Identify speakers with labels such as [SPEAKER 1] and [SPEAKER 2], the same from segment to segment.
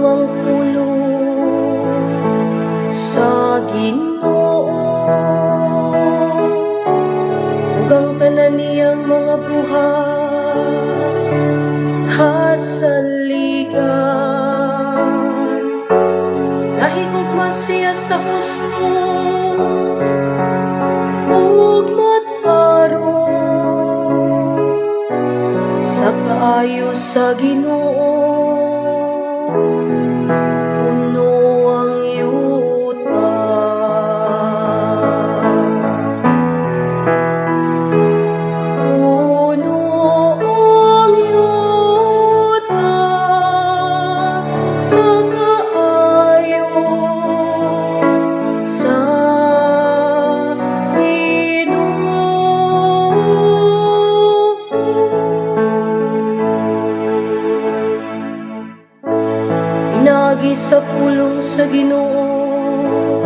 [SPEAKER 1] Ang pulong sa Ginoo ug ang tanan niyang mga buhat kasaligan. Nahigugma siya sa husto ug matarong. Sa kaayo sa Ginoo puno ang yuta. Puno ang yuta sa kaayo sa Ginoo. Pinaagi sa pulong sa Ginoo,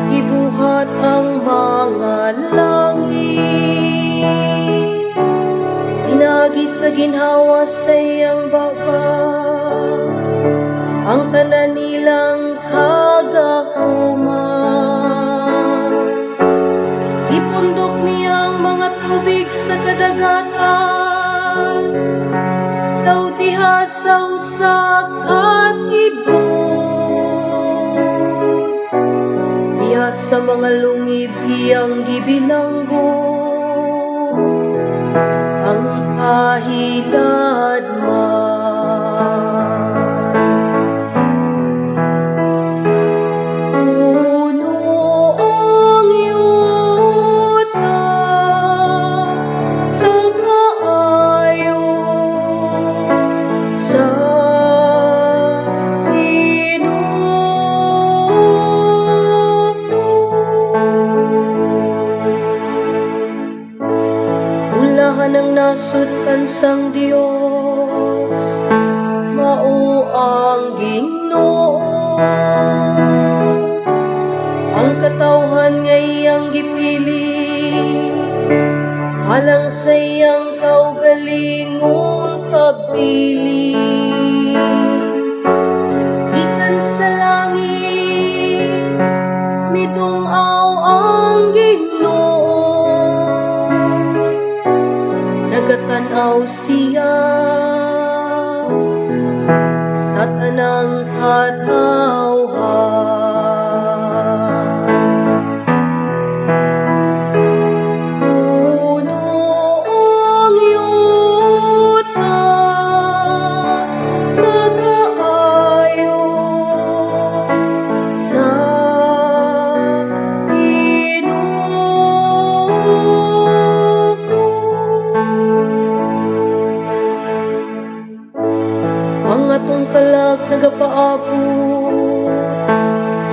[SPEAKER 1] gibuhat ang mga langit. Pinaagi sa ginhawa sa iyang baba, ang tanan nilang kagahuman. Gipundok niya ang mga tubig sa kadagatan, daw diha sa usa ka tibod. Diha sa mga lungib iyang gibilanggo ang kahiladman. Puno ang yuta sa kaayo sa Ginoo. Bulahan ang nasudkan sang Dios, mao ang Ginoo. Ang katawhan nga iyang gipili alang sa iyang kaugalingong kabilin. Gikan sa langit midung-aw ang Ginoo, nagatan-aw siya sa tanang katawhan. Puno ang yuta sa kaayo sa Ginoo. Ang atong kalag nagapaabot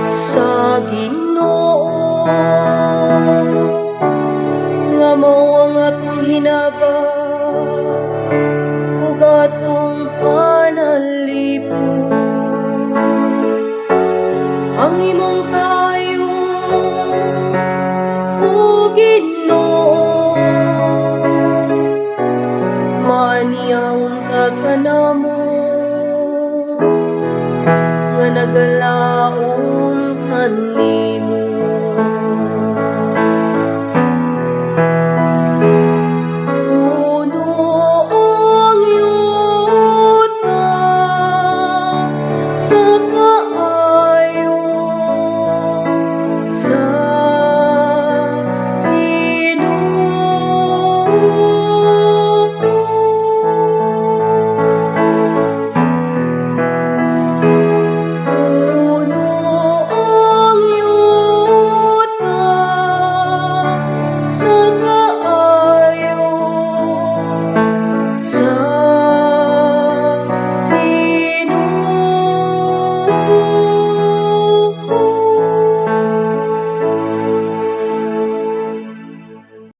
[SPEAKER 1] sa Ginoo, nga mao ang atong hinabang ug atong panalipon. Ang imong kaayo, o Ginoo, maaniyahon ka kanamo nga nagalaom kanimo.